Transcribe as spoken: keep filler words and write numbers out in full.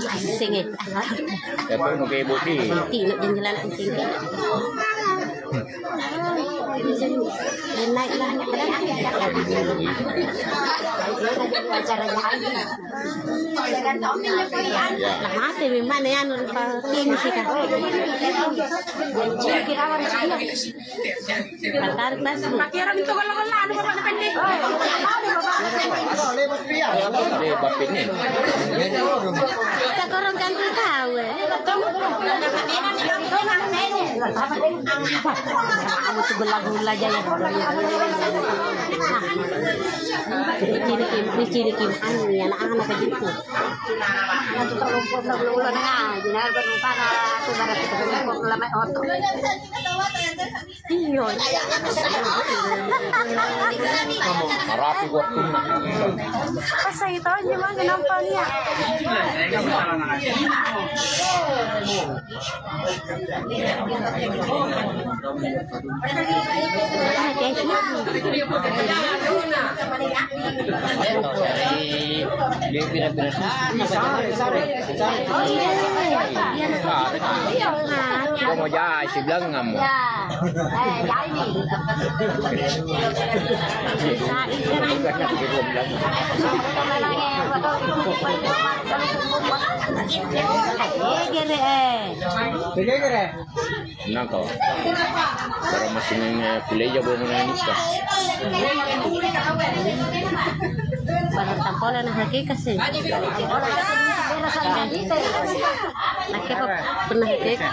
Asing, eh. Tino jeng-jelang asing. Naik lah. Acara jalan. Lah, mate memang anu, Pak, ini sih, Kak. Tarik basi. Pakai orang itu kalau kalau anu, Bapak, pendek. Lebar ini. Kita korong ganti kau, eh. Kamu tuh gula-gula aja ya. Nah. Ini ciri-ciri, ini ciri-ciri anu, ya, anak-anak begitu. Nah, suka lumpur, lumpur, lumpur, nah, jadi harus lupa, nah, aku ibarat kita lumpur, lama otot. Iya. Marapi waktunna. Pas saya tahu aja, Bang, kenapa nih, ya? Mau jai, sibilangngammo. Nangka. Para masing, eh, kuliah boh mana nikah. Para tampola na hakika sih. Nakke apa pernah hakika?